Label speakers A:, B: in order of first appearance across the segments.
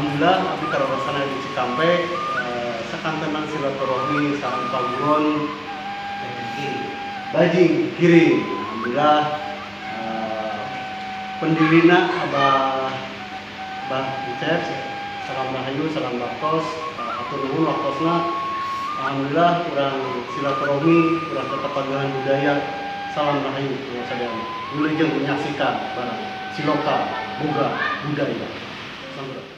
A: Alhamdulillah abdi karabasana di Cikampek sakantenan silaturahmi sareng paguron Bajing Giring. Alhamdulillah pendirina Abah Bah Encep, salam rahayu, salam baktos, hatur nuhun waktosna. Alhamdulillah urang silaturahmi, urang tetap pagahan budaya. Salam rahayu sadayana. Wilujeng menyaksikan barang Siloka Boga Budaya. Sampurasun.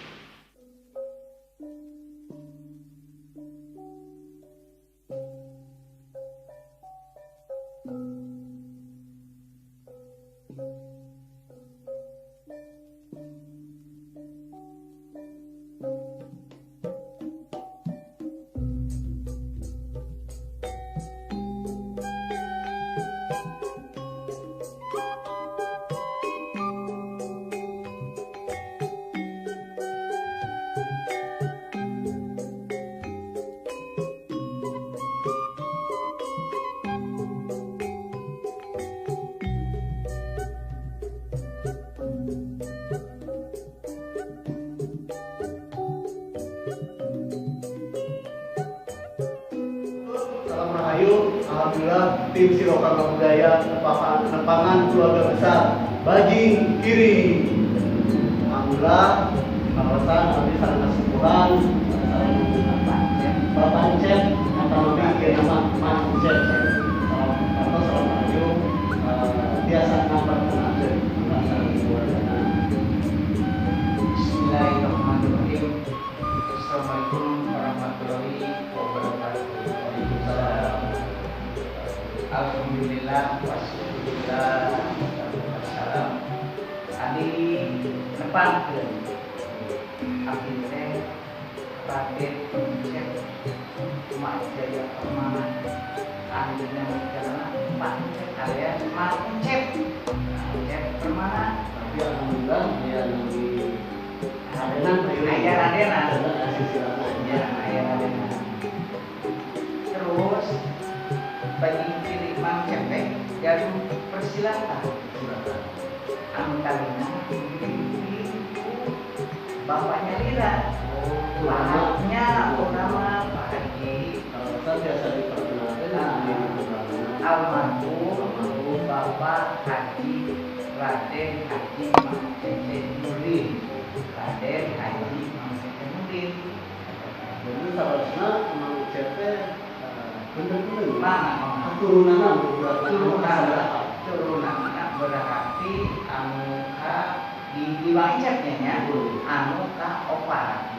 A: Alhamdulillah tim Siloka Budaya nepangan keluarga besar Bajing Giring. Alhamdulillah kawasan abdi sareng kasukuran sareng Bapak Encep atau lebih ke nama Mang Encep atau salam rahayu biasa ngaparkeun sareng keluargana.
B: Bismillahirrahmanirrahim. Assalamualaikum warahmatullahi wabarakatuh. Waalaikumsalam. Alhamdulillah, wasyukurillah, wassalam. Adi nepangkeun abdi teh Raden Encep Mak Jaya Permana, akhirnya karena Pak Encep alias Mang Encep Encep Permana.
A: Tapi alhamdulillah dia di Radenan,
B: aya Radenan, ya aya Radenan. Terus Bajing Giring Mang Encep teh gaduh persilatan. Anu talina diri ku bapaknya lira. Bapaknya utama Pak Haji.
A: Kalau biasa diperkenalkan
B: almarhum Bapak Haji Raden Haji Mang Cece Nurdin. Raden Haji Mang Cece Nurdin.
A: Jadi seharusnya Mang Cece bener-bener
B: mana
A: turunanna
B: turunanna berarti anu ka di Mang Encep nya anu ka opat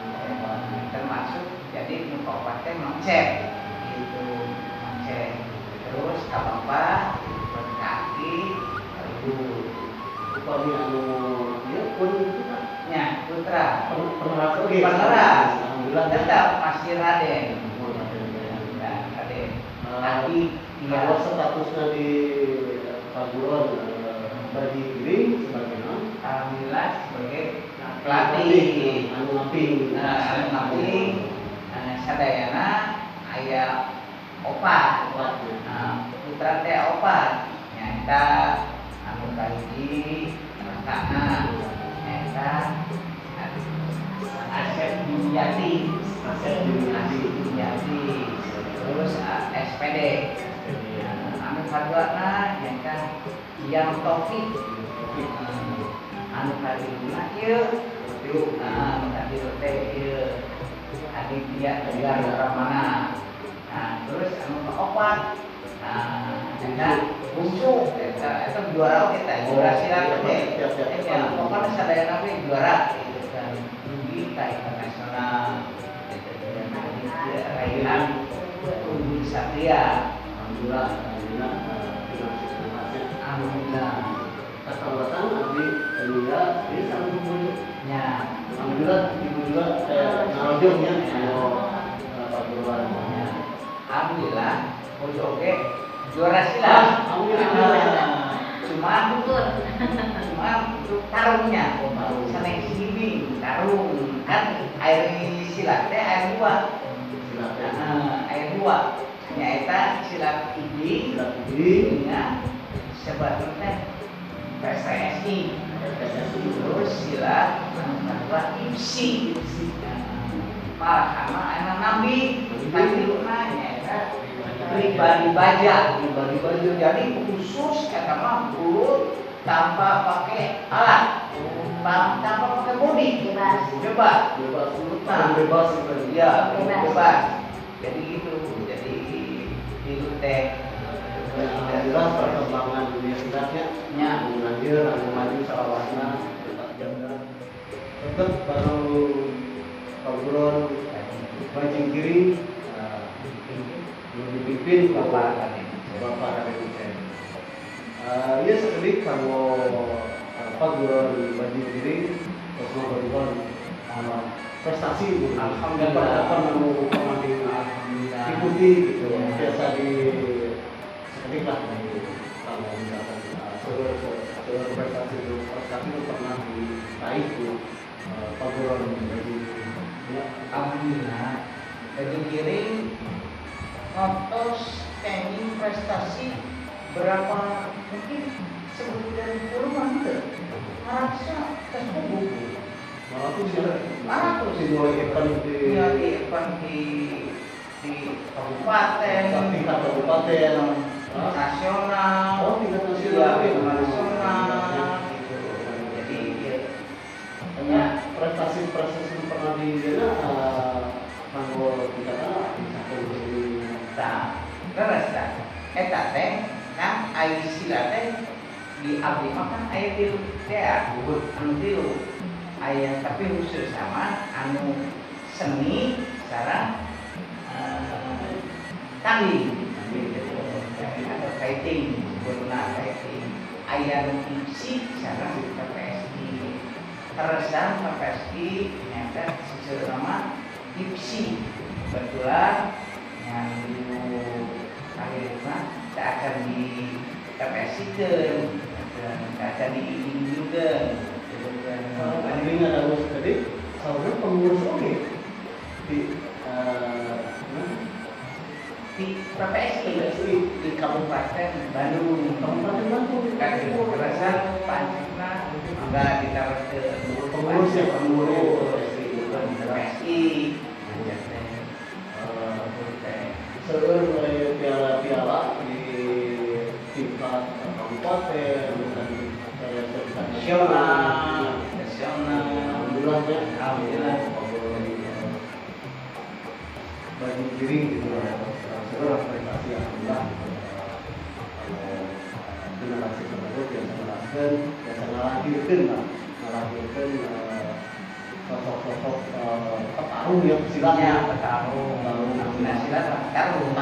B: termasuk jadi nu ka opat teh Mang Encep gitu. Mang Encep terus ka bapak berkaki ibu
A: upami anu ieu pun putra
B: nya putra
A: peneras oge
B: peneras
A: alhamdulillah
B: tetap masih Raden. Tapi
A: kalau statusnya di Paguron Bajing Giring sebagai non?
B: Alhamdulillah sebagai pelatih
A: anu ngaping.
B: Anu ngaping sadayana aya opat. Putra teh opat nyaeta anu kahiji rakana nyaeta Asep Dimyati. Asep Dimyati. Terus SPD. Anu kaduana nyaeta Yang Taufik. Anu kaliluna ieu anu katilu teh ieu Aditya Tegar Pramana. Nah, terus anu kaopat nah eta bungsu eta eta juara oge teh juara silat teh. Eta pokona sadayana ge juara gitu kan. Dugi ka internasional gitu. Aditya Raihan Unggul Satria.
A: Alhamdulillah, alhamdulillah,
B: alhamdulillah.
A: Kasawasan abdi alhamdulillah ini sama ibu
B: nya.
A: Alhamdulillah ibu juga kayak ngarojong nya anu paguruan
B: nya. Alhamdulillah bojo oge juara silat.
A: Alhamdulillah.
B: Cuma untuk tarungnya sanes sini tarung kan air silat teh air dua.
A: Silat teh
B: air dua. Nyaeta silat ibing
A: Silat ibing
B: dengan sebatnya teh PSSI.
A: PPSI.
B: Terus silat anu kadua IPSI. Malah anu nambi katiluna nyaeta pribadi baja.
A: Pribadi baja.
B: Jadi khusus kata mah gelut tanpa pakai alat, tanpa pakai bodi,
C: Bebas.
B: bebas.
A: Bebas.
B: Nah.
A: Bebas.
B: Iya,
C: Bebas.
B: bebas. Jadi gitu. Jadi tilu teh.
A: Alhamdulillah perkembangan dunia silatnya
B: Ya.
A: anu anu maju salawasna tetap jaga. Tetap baru paguron bajing kiri dipimpin
B: Bapak Raden.
A: Bapak Raden Ucen. Ya sekedik kalau paguron bajing kiri terus paguron prestasi gitu.
B: Alhamdulillah.
A: Dapat anu pernah
B: Alhamdulillah.
A: diikuti gitu.
B: Ya.
A: Biasa di sekedik lah di kalau misalkan seluruh prestasi itu pernah diraih di paguron bajing kiri. Ya.
B: Alhamdulillah. Bajing kiri ngontos kenging prestasi berapa mungkin sebulan puluhan gitu. Ngerasa tes buku.
A: 500 ya.
B: 500.
A: Di mulai event di
B: Iya, di event di kabupaten,
A: tingkat kabupaten,
B: nasional.
A: Oh, tingkat nasional.
B: Iya, nasional gitu. Jadi ya,
A: ya, prestasi-prestasi yang pernah di dana kanggo tingkatan misalkan di
B: tah, leres tah. Eta teh kan ai silat teh di abdi mah kan aya tilu teh anu tilu. Aya tapi khusus sama anu seni sareng tanding gitu. Atau fighting, sebutna fighting. Aya nu IPSI sareng PPSI. Teresan PPSI nyata secara nama IPSI. Kebetulan yang akhirnya tak akan di PPSI ke, tak akan di juga.
A: Ini ada harus tadi saudara pengurus oke di
B: di PPSI di Kabupaten Bandung.
A: Kabupaten Bandung.
B: Kan teresan pancekna enggak ditaruh ke
A: pengurus ya, pengurus
B: PPSI.
A: Seueur mulai piala-piala di tingkat kabupaten, bukan tingkat
B: nasional, nasional.
A: Alhamdulillah ya.
B: Alhamdulillah.
A: Bajing giring gitu ya. Seueur prestasi alhamdulillah. Kalau generasi tersebut biasa meneruskan, biasa ngalahirkeun lah, ngalahirkeun sosok-sosok petarung ya silatnya.
B: Ya, petarung. Nah, silat petarung.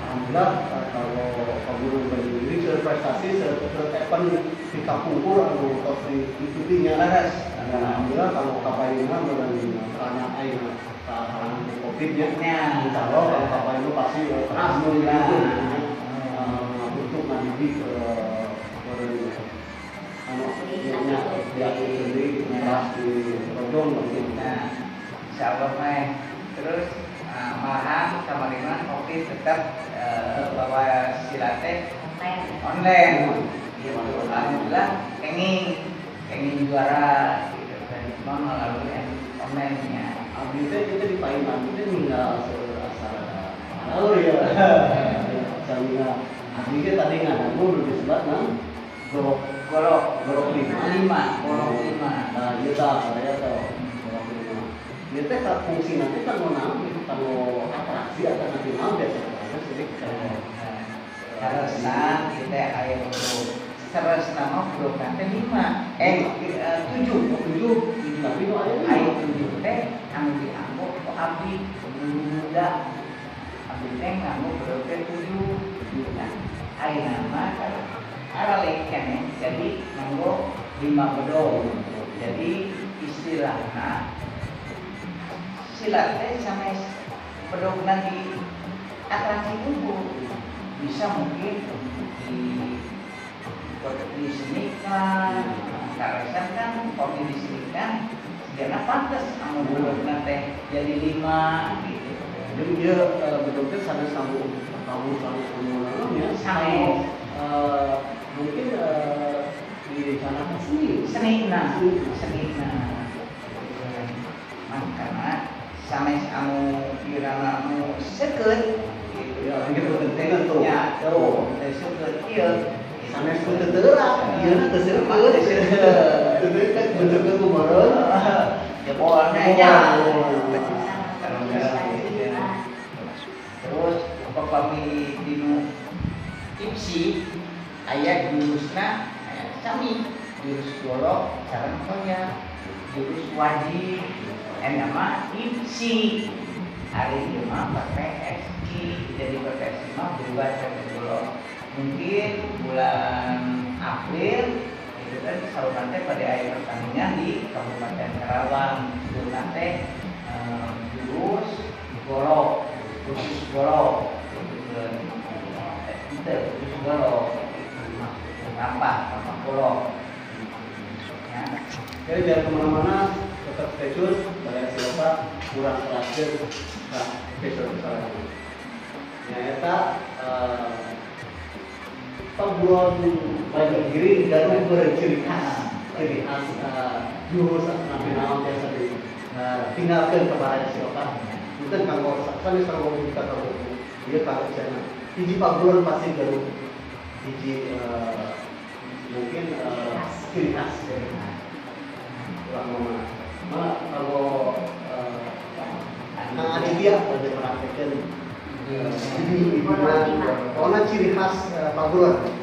A: Alhamdulillah kalau guru bajing giring seueur prestasi, seueur event di kapungkur anu tos diikutinya.
B: Leres.
A: Dan alhamdulillah kalau kapayungan dan karena aing kahalangan Covid nya.
B: Ya.
A: Insya Allah kalau kapayungan pasti
B: Alhamdulillah.
A: Untuk ngadidik anu nya diatur sendiri keras di rodong gitu.
B: Nah, insya Allah mah. Terus malahan kamarina Covid tetap bawa silat teh online gitu. Alhamdulillah kenging juara gitu kan. Cuma melalui online-nya.
A: Abdi teh kita di payung abdi teh ninggal seueur acara alur ya. Sehingga abdi teh tadi ngadangu nu disebat nang golok
B: Golok
A: golok lima.
B: lima, golok lima.
A: Nah, ieu tah saya tah golok lima. Ieu teh fungsi nanti kanggo naon gitu, kanggo atraksi atau nanti naon biasa jadi kalau
B: Teresan kita aya bedog. Teres nama bedog teh 5. 7, 7.
A: tapi nu aya
B: Aya 7 teh anu dianggo ku abdi muda. Abdi teh nganggo bedog teh 7. Nah, aya nama aralek keneh jadi nganggo 5 bedog. Jadi istilahna silat teh sanes bedogna di atraksi unggul bisa mungkin di disenikan, karesan kan kalau disenikan karena pantes anu bedogna teh jadi 5 gitu.
A: Jadi dia bedog teh sanes kanggo untuk kamu sanes kanggo naon ya.
B: Sanes.
A: Mungkin di sana seni.
B: Seni nah, seni nah. Karena sanes anu irama anu seukeut gitu.
A: Ya, gitu teu tuh.
B: Ya, tuh, teu seukeut ieu.
A: Sanes teu teurak, ieu na teu seukeut. Teu teu bentukna kumaha?
B: Jebol nya. Terus upami dinu IPSI aya jurusna aya sami jurus golok sareng toya, jurus wajib eta mah IPSI. Ari ieu mah PPSI, jadi PPSI mah berubah sareng golok. Mungkin bulan April itu kan saluran teh pada aya pertandingan di Kabupaten Karawang, judulna teh jurus golok, khusus golok gitu kan. Itu khusus golok, rampah, rampah golok. Ya.
A: Jadi jangan kemana-mana, tetap stay tune, Baraya Siloka kurang terakhir ke episode selanjutnya. Ya, eta paguron Banjargiri gaduh berciri khas, ciri khas jurus napi naon biasa di tinggalkeun ke Baraya Siloka. Mungkin kanggo sanes kanggo kita kanggo ieu kanggo cenah. Hiji paguron pasti gaduh hiji mungkin ciri khas. Kurang mana? Mana kalau Kang Aditya pada praktekan ini pokoknya ciri khas paguron.